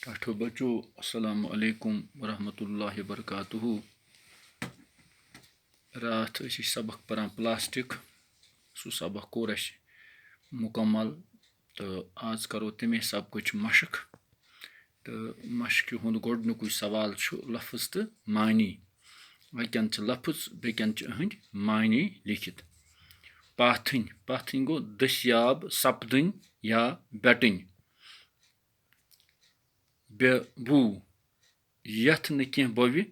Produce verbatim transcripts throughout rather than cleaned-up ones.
ٹاٹھو بچو، السلام علیکم ورحمۃ اللہ وبرکاتہ۔ راتھ ٲسۍ أسۍ سبق پران پلاسٹک، سُہ سبق کوٚر اَسہِ مُکمل، تہٕ آز کرو تَمے سبقٕچ مشق۔ تہٕ مشقہِ ہُنٛد گۄڈٕنیُکُے سوال چھُ لفظ تہٕ معنی۔ اَکٮ۪ن چھِ لفظ، بیٚکٮ۪ن چھِ أہٕنٛدۍ معنی لیکھِتھ۔ پاتھٕنۍ، پاتھٕنۍ گوٚو دٔستیاب سپدٕنۍ یا بٮ۪ٹٕنۍ۔ بے بو، یَتھ نہٕ کینٛہہ بوٚوِ،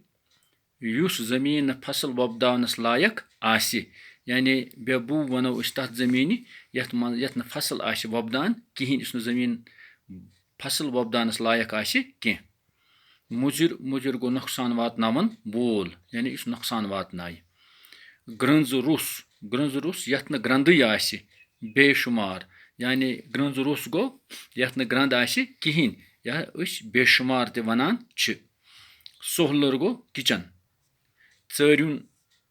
یُس زٔمیٖن فصل وۄپداونَس لایق آسہِ۔ یعنی بے بو وَنو أسۍ تَتھ زٔمیٖنہِ، یَتھ منٛز، یَتھ نہٕ فصل آسہِ وۄپدان کِہیٖنۍ، یُس نہٕ زٔمیٖن فصل وۄپداونَس لایق آسہِ کینٛہہ۔ مُضِر، مُضِر گوٚو نۄقصان واتناوَن وول، یعنی یُس نۄقصان واتنایہِ۔ گرٛنٛز روٚس، گرٛنٛز روٚس یَتھ نہٕ گرٛنٛدٕے آسہِ، بے شُمار، یعنی گرٛنٛز روٚس گوٚو یَتھ نہٕ گرٛنٛد آسہِ کِہیٖنۍ، یا أسۍ بے شُمار تہِ وَنان چھِ۔ سۄہلُر گوٚو کِچن۔ ژٲریُن،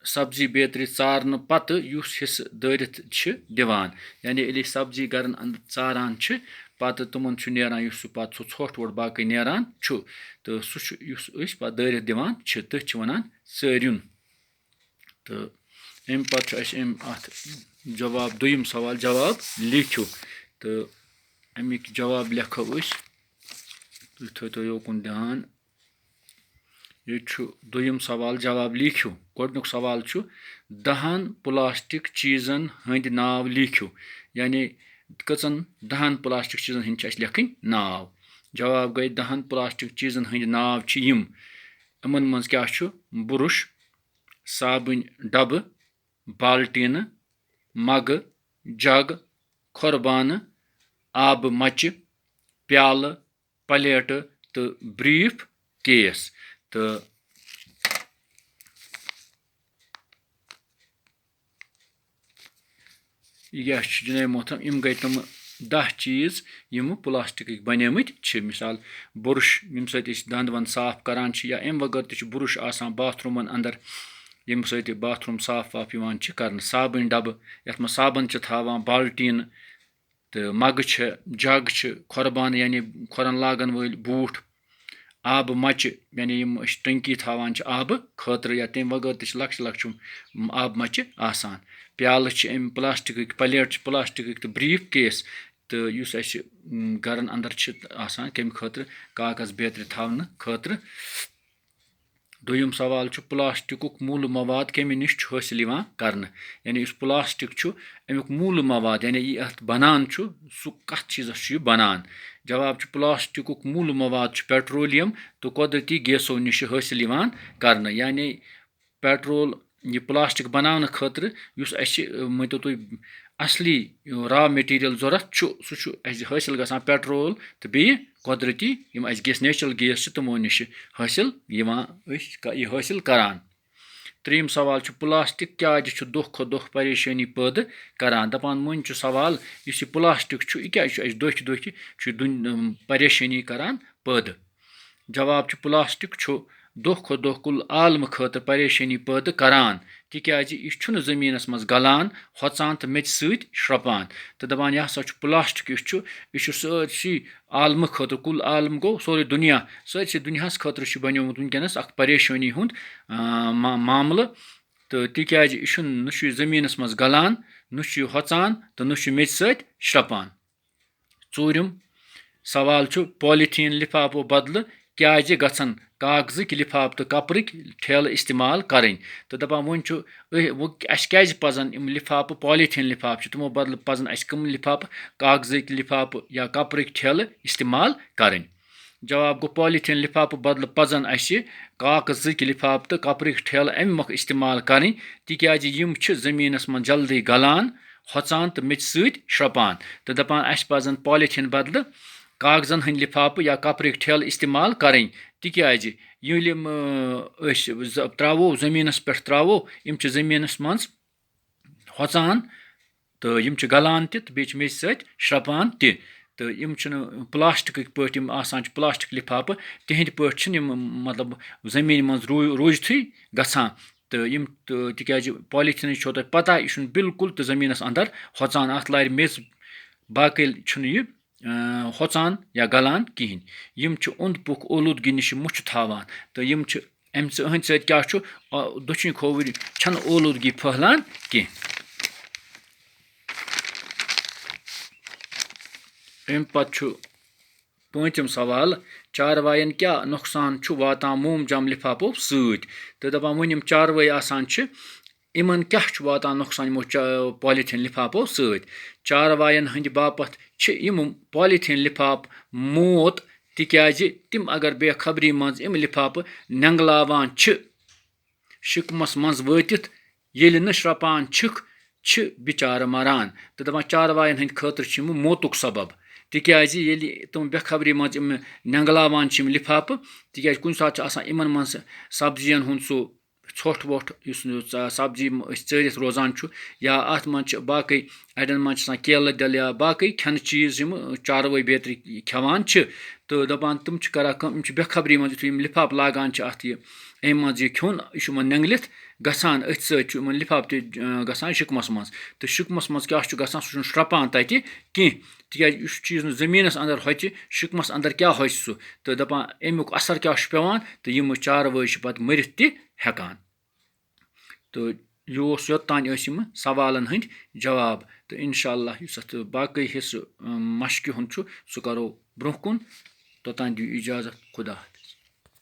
سبزی بیترِ ژارنہٕ پتہٕ یُس حصہٕ دٲرِتھ چھِ دِوان، یعنی ییٚلہِ أسۍ سبزی گرن اندر ژاران چھِ، پتہٕ تِمن چھُ نیران یُس سُہ پتہٕ سُہ ژھۄٹھ وۄٹھ باقٕے نیران چھُ، تہٕ سُہ چھُ یُس أسۍ پتہٕ دٲرِتھ دِوان چھِ، تٔتھۍ چھِ وَنان ژٲریُن۔ تہٕ اَمہِ پتہٕ چھُ اَسہِ اَمہِ اَتھ جواب، دوٚیِم سوال جواب لیکھِو، تہٕ اَمِکۍ جواب لیکھو أسۍ۔ تُہۍ تھٲیتو یوکُن دھیان۔ ییٚتہِ چھُ دوٚیِم سوال جواب لیکھِو۔ گۄڈٕنیُک سوال چھُ، دَہَن پلاسٹک چیٖزن ہٕنٛدۍ ناو لیکھِو۔ یعنی کٔژَن دَہَن پلاسٹک چیٖزن ہٕنٛدۍ چھِ اَسہِ لیکھٕنۍ ناو؟ جواب گٔے، دَہَن پلاسٹک چیٖزن ہٕنٛدۍ ناو چھِ یِم۔ یِمن منٛز کیٛاہ چھُ؟ بُرُش، صابٕنۍ ڈبہٕ، بالٹیٖنہٕ، مگہٕ، جگ، کھۄر بانہٕ، آبہٕ مچہِ، پیالہٕ، پلیٹہٕ تہٕ بریف کیس۔ تہٕ یہِ کیٛاہ چھُ جناب محترم؟ یِم گٔے تِم دَہ چیٖز یِم پلاسٹکٕکۍ بنیمٕتۍ چھِ۔ مثال، بُرُش، ییٚمہِ سۭتۍ أسۍ دنٛد ونٛد صاف کران چھِ، یا اَمہِ وغٲر تہِ چھُ بُرُش آسان باتھ روٗمن اندر، ییٚمہِ سۭتۍ یہِ باتھ روٗم صاف واف یِوان چھِ کرنہٕ۔ صابٕنۍ ڈبہٕ، یَتھ منٛز صابن چھِ تھاوان، بالٹیٖن، تہٕ مگہٕ چھِ، جگ چھِ، کھۄر بانہٕ یعنی کھۄرن لاگن وٲلۍ بوٗٹھ، آبہٕ مچہِ، یعنی یِم أسۍ ٹنکی تھاوان چھِ آبہٕ خٲطرٕ، یا تَمہِ وغٲر تہِ چھِ لۄکچہِ لۄکچہِ آبہٕ مچہِ آسان۔ پیالہٕ چھِ اَمہِ پلاسٹکٕکۍ، پلیٹ چھِ پلاسٹکٕکۍ، تہٕ بریف کیس، تہٕ یُس اَسہِ، م، گرن اندر چھِ آسان کَمہِ خٲطرٕ؟ کاغذ بیترِ تھاونہٕ خٲطرٕ۔ دوٚیُم سوال چھُ، پلاسٹکُک موٗلہٕ مواد کَمہِ نِش چھُ حٲصِل یِوان کرنہٕ؟ یعنی یُس پلاسٹک چھُ، اَمیُک موٗلہٕ مواد، یعنی یہِ اَتھ بنان چھُ، سُہ کَتھ چیٖزَس چھُ یہِ بنان؟ جواب چھُ، پلاسٹکُک موٗلہٕ مواد چھُ پیٹرولیم تہٕ قۄدرٔتی گیسو نِش حٲصِل یِوان کرنہٕ۔ یعنی پیٹرول، یہِ پلاسٹک بناونہٕ خٲطرٕ یُس اَسہِ، مٲنۍ تو تُہۍ، اصلی را مٹیریل ضوٚرتھ چھُ، سُہ چھُ اَسہِ حٲصِل گژھان پیٹرول تہٕ بیٚیہِ قۄدرٔتی یِم اَسہِ گیس، نیچرل گیس چھِ، تِمو نِش چھِ حٲصِل یِوان، أسۍ ک-، یہِ حٲصِل کران۔ ترٛیٚیِم سوال چھُ، پلاسٹک کیٛازِ چھُ دۄہ کھۄتہٕ دۄہ پریشٲنی پٲدٕ کران؟ دَپان، وۄنۍ چھُ سوال، یُس یہِ پلاسٹک چھُ، یہِ کیٛازِ چھُ اَسہِ دۄہ کھۄتہٕ دۄہ چھُ دُن-، پریشٲنی کران پٲدٕ؟ جواب چھُ، پلاسٹک چھُ دۄہ کھۄتہٕ دۄہ کُل عالمہٕ خٲطرٕ پریشٲنی پٲدٕ کران، تِکیٛازِ یہِ چھُنہٕ زٔمیٖنَس منٛز گلان، ہۄژان تہٕ میٚژِ سۭتۍ شرٛپان۔ تہٕ دَپان، یہِ ہسا چھُ پلاسٹک یُس چھُ، یہِ چھُ سٲرسٕے عالمہٕ خٲطرٕ، کُل عالم گوٚو سورُے دُنیا، سٲرسٕے دُنیاہَس خٲطرٕ چھُ بنیومُت وٕنکیٚنَس اکھ پریشٲنی ہُنٛد، آ، ما-، معاملہٕ۔ تہٕ تِکیٛازِ یہِ چھُنہٕ، نہ چھُ یہِ زٔمیٖنَس منٛز گلان، نہ چھُ یہِ ہۄژان تہٕ نہ چھُ میٚژِ سۭتۍ شرٛپان۔ ژوٗرِم سوال چھُ، پالیٖتھیٖن لِفافو بدلہٕ کیٛازِ گژھن کاغذٕکۍ لِفافہٕ تہٕ کپرٕکۍ ٹھیلہٕ استعمال کرٕنۍ؟ تہٕ دَپان، وۄنۍ چھُ أ-، وۄنۍ اَسہِ کیٛازِ پزن یِم لِفافہٕ، پالیٖتھیٖن لِفافہٕ چھِ، تِمو بدلہٕ پزن اَسہِ کٕم لِفافہٕ؟ کاغذٕکۍ لِفافہٕ یا کپرٕکۍ ٹھیلہٕ استعمال کرٕنۍ۔ جواب گوٚو، پالیٖتھیٖن لِفافہٕ بدلہٕ پزن اَسہِ کاغذٕکۍ لِفافہٕ تہٕ کپرٕکۍ ٹھیلہٕ اَمہِ مۄکھٕ استعمال کرٕنۍ، تِکیٛازِ یِم چھِ زٔمیٖنَس منٛز جلدی گلان، ہۄژان تہٕ میٚژِ سۭتۍ شرٛپان۔ تہٕ دَپان، اَسہِ پزن پالیٖتھیٖن بدلہٕ کاغذن ہٕنٛدۍ لِفافہٕ یا کپرٕکۍ ٹھیلہٕ استعمال کرٕنۍ، تِکیٛازِ ییٚلہِ یِم، أسۍ ز-، ترٛاوو، زٔمیٖنَس پٮ۪ٹھ ترٛاوو، یِم چھِ زٔمیٖنَس منٛز ہۄژان تہٕ یِم چھِ گلان تہِ تہٕ بیٚیہِ چھِ میٚژِ سۭتۍ شرٛپان تہِ۔ تہٕ یِم چھِنہٕ پلاسٹکٕکۍ پٲٹھۍ، یِم آسان چھِ پلاسٹک لِفافہٕ، تِہِنٛدِ پٲٹھۍ چھِنہٕ یِم، مطلب، زٔمیٖنہِ منٛز روٗ-، روٗزتھٕے گژھان۔ تہٕ یِم، تہٕ تِکیٛازِ پالیٖتھیٖنٕچ چھو تۄہہِ پتہ، یہِ چھُنہٕ بالکل تہِ زٔمیٖنَس اندر ہۄژان، اَتھ لارِ میٚژ، باقٕے چھُنہٕ یہِ ہۄژان یا گلان کِہیٖنۍ۔ یِم چھِ اوٚنٛد پوٚکھ اولوٗدگی نِش مُچھ تھاوان، تہٕ یِم چھِ اَمہِ سۭتۍ کیٛاہ چھُ؟ دٔچھِنۍ کھووٕرۍ چھَنہٕ اولوٗدگی پھٔہلان کینٛہہ۔ اَمہِ پَتہٕ چھُ پوٗنٛژِم سوال، چاروایَن کیٛاہ نۄقصان چھُ واتان موم جام لِفافو سۭتۍ؟ تہٕ دَپان، وۄنۍ یِم چاروٲے آسان چھِ، یِمَن کیٛاہ چھُ واتان نۄقصان یِمو چا-، پالیٖتھیٖن لِفافو سۭتۍ؟ چاروایَن ہٕنٛدِ باپَتھ چھِ یِم پالیٖتھیٖن لِفاف موت، تِکیٛازِ تِم اگر بے خبری منٛز یِم لِفافہٕ نٮ۪نٛگلاوان چھِ، شِکمَس منٛز وٲتِتھ ییٚلہِ نہٕ شرٛپان چھِکھ، چھِ بِچارٕ مَران۔ تہٕ دَپان، چاروایَن ہٕنٛدِ خٲطرٕ چھِ یِم موتُک سبب، تِکیٛازِ ییٚلہِ تِم بے خبری منٛز یِم نٮ۪نٛگلاوان چھِ یِم لِفافہٕ، تِکیٛازِ کُنہِ ساتہٕ چھُ آسان یِمَن منٛز سبزِیَن ہُنٛد سُہ ژھۄٹھ وۄٹھ، یُس نہٕ ژ-، سبزی م-، أسۍ ژٲرِتھ روزان چھُ، یا اَتھ منٛز چھِ باقٕے، اَڑٮ۪ن منٛز چھِ آسان کیلہٕ دٮ۪ل یا باقٕے کھٮ۪نہٕ چیٖز، یِم چاروٲے بیترِ کھٮ۪وان چھِ۔ تہٕ دَپان، تِم چھِ کَران کٲم، یِم چھِ بے خبری منٛز، یُتھُے یِم لِفاف لاگان چھِ اَتھ یہِ، اَمہِ منٛز یہِ کھیوٚن، یہِ چھُ یِمَن نٮ۪نٛگلِتھ گژھان، أتھۍ سۭتۍ چھُ یِمَن لِفاف تہِ، آ، گژھان شِکمَس منٛز۔ تہٕ شِکمَس منٛز کیٛاہ چھُ گژھان؟ سُہ چھُنہٕ شرٛپان تَتہِ کینٛہہ، تِکیٛازِ یُس چیٖز نہٕ زٔمیٖنَس اَندَر ہۄژِ، شِکمَس اَندَر کیٛاہ ہۄژِ سُہ؟ تہٕ دَپان، اَمیُک اَثر کیٛاہ چھُ پٮ۪وان؟ تہٕ یِم چاروٲے چھِ پَتہٕ مٔرِتھ تہِ ہٮ۪کان۔ تہٕ یہِ اوس، یوٚتام ٲسۍ یِم سوالَن ہٕنٛدۍ جواب۔ تہٕ اِنشاء اللہ یُس اَتھ باقٕے حصہٕ، اَم، مَشقہِ ہُنٛد چھُ، سُہ کَرو برٛونٛہہ کُن۔ توٚتام دِیِو اِجازت، خدا حافظ۔